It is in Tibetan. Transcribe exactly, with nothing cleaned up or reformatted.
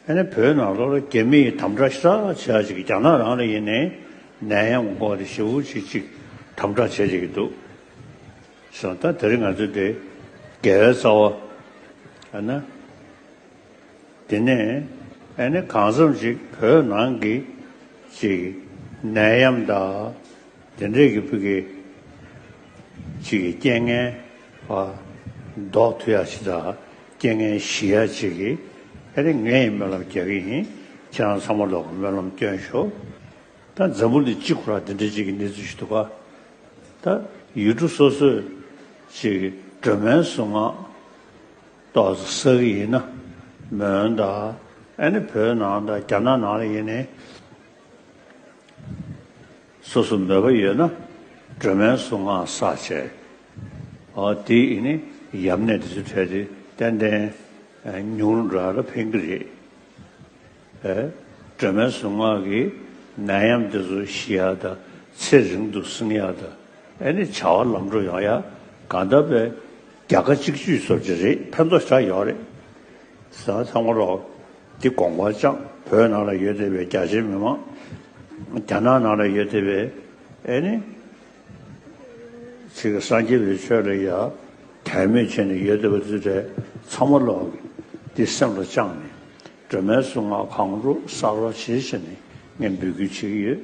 ཨ་ནི་བོད་ནང་ལོགས་ལ་རྒྱ་མི་ཡིས་དམ་དྲག་ཞེ་དྲག་བྱེད་ཡ་ཅིག་རྒྱ་ནག་རང་ལ་ཡིན་ནའི་ནད་ཡམས་འགོག་དེ་ཞེ་པོ་ཅིག་ཅིག་དམ་དྲག་བྱེད་ཅིག་འདུག་སོང་ད་དེ་རིང་ང་ཚོས་དེ་དགེ་བའི་རྩ་བ་ཨ་ན། དེ་ནས་ཨ་ནི་གང་འཚམ་ཅིག་བོད་ནང་གི་ཅིག་ནད་ཡམས་དང་དེ་འདྲས་ཀྱི་ཕུགས་ཀྱི་ཅིག་གི་རྐྱེན་ངན་བ་ཟློག་ཐུབ་ཡ་ཅིག་དང་རྐྱེན་ངན་ཞི་ཡ་ཅིག་གི་ཨ་ནི་ངས་སྨོན་ལམ་རྒྱག་གི་ཡིན། ཁྱེད་རང་ཚང་མ་ལོག་གི་སྨོན་ལམ་སྐྱོན་ཤོག་ད་འཛམ་བུ་གླིང་སྤྱི་ཁོ་ར་དེ་འདྲས་ཅིག་གི་གནས་ཚུལ་ཞིག་འདུག་ག་ད་ཡུལ་གྲུ་སོ་སོས་ཅིག་སྒྲོལ་མའི་གཟུངས་སྔགས་ཏོག་ཙམ་བསགས་ཀྱི་ཡིན་ན། མོན་དང་ཨ་ནི་བོད་ནང་དང་རྒྱ་ནག་ནང་ལ་ཡིན་ནའི་སོ་སོ་མོས་པ་ཡོད་ན་སྒྲོལ་མའི་གཟུངས་སྔགས་བསགས་བྱས། ཨོ་དེ་ཡིན་ནི་ཡམས་ནད་དེ་ཚོའི་གྲས་དེ་ཏན་ཏན་ཉུང་རུ་འགྲོ་ཡ་ལ་ཕན་གྱི་རེད། ཨེ། སྒྲོལ་མའི་གཟུངས་སྔགས་ཀྱིས་ནད་ཡམས་དེ་ཚོ་ཞི་ཡག་དང་ཚེ་རིང་དུ་བསྲིང་ཡག་དང་ཨེ་ནི་བྱ་བ་ལམ་འགྲོ་ཡོང་ཡག་གང་ལྟར་པའི་རྒྱལ་ཁ་གཅིག་གྱུར་བཟོ་གི་རེད། ཕན་ཐོགས་ཞེ་དྲག་ཡོད་རེད། ས་ཚང་མ་རོགས་འདི་དགོངས་པ་བཅངས། བོད་ནང་ལ་ཡོད་བསྡད་པའི་རྒྱ་ཆེའི་མི་མང་རྒྱ་ནག་ནང་ལ་ཡོད་བསྡད་པའི་ཨེ་ནི། ཚིག་སངས་རྒྱས་པའི་ཆོས་ལ་ཡ་དད་མོས་བྱས་ནས་ཡོད་བསྡད་པ་ཚོ་དེ་ཚང་མ་ལོག་འདི་སེམས་ལ་བཅངས་ནས་སྒྲོལ་མའི་གཟུངས་སྔགས་གང་རུང་བསགས་རོགས་བྱེད་ཟེར་ནས་ངས་འབོད་སྐུལ་བྱེད་ཀྱི་ཡོད།